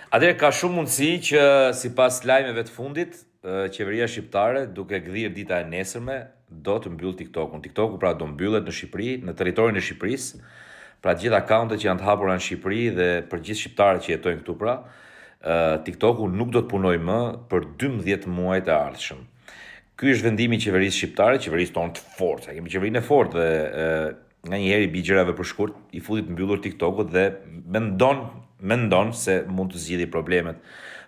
Atëherë ka shumë mundësi që sipas lajmeve të fundit, qeveria shqiptare duke gdhirë dita e nesërme do të mbyllë TikTokun. TikToku pra do mbyllet në Shqipëri, në territorin e Shqipërisë. Pra të gjithë akauntet që janë të hapura në Shqipëri dhe për gjithë shqiptarët që jetojnë këtu pra, TikToku nuk do të punojë më për 12 muajt e ardhshëm. Ky është vendimi i qeverisë shqiptare, qeverisë tonë të fortë. Kemi qeverinë e fortë dhe nganjëherë i bi gjërave për shkurt, i futi të mbyllur TikTokut dhe mendon mendon se mund të zgjidhi problemet.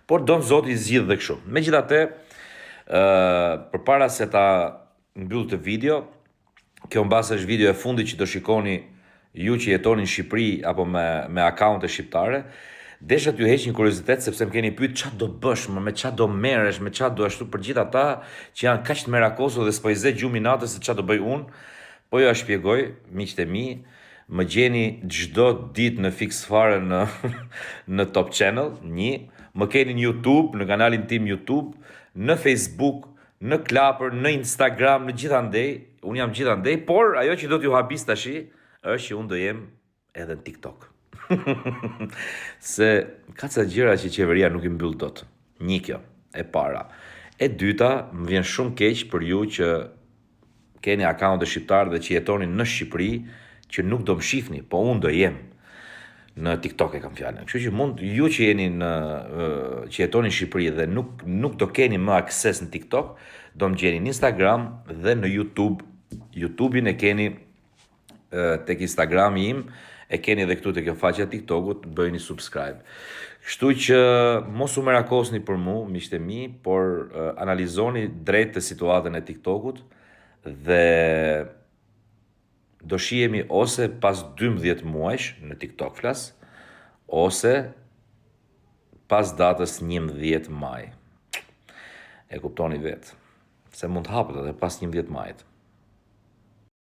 Por don Zoti i zgjidh dhe kështu. Megjithatë, ë përpara se ta mbyll këtë video, kjo mbase është video e fundit që do shikoni ju që jetoni në Shqipëri apo me me akaunte shqiptare, desha t'ju heq një kuriozitet sepse më keni pyet ça do bësh më, me ça do merresh, me ça do ashtu për gjithë ata që janë kaq të merakosur dhe s'po i zë gjumi natës se ça do bëj unë, Po jua shpjegoj, miqtë e mi, më gjeni çdo ditë në Fiks Fare në në Top Channel, një, më keni në YouTube, në kanalin tim YouTube, në Facebook, në Klapër, në Instagram, në gjithandej, unë jam gjithandej, por ajo që do t'ju habis tashi është që unë do jem edhe në TikTok. Se ka ca gjëra që qeveria nuk i mbyll dot. Një kjo, e para. E dyta, më vjen shumë keq për ju që keni akaunte shqiptare dhe që jetoni në Shqipëri që nuk do më shifni, po unë do jem në TikTok e kam fjalën. Kështu që mund ju që jeni në që jetoni në Shqipëri dhe nuk nuk do keni më akses në TikTok, do më gjeni në Instagram dhe në YouTube. YouTube-in e keni tek Instagrami im, e keni edhe këtu te kjo faqja e TikTokut, bëjni subscribe. Kështu që mos u merakosni për mu, miqtë e mi, por analizoni drejt të situatën e TikTokut dhe do shihemi ose pas 12 muajsh në TikTok flas, ose pas datës 11 maj. E kuptoni vetë, se mund të hapet edhe pas 11 majit.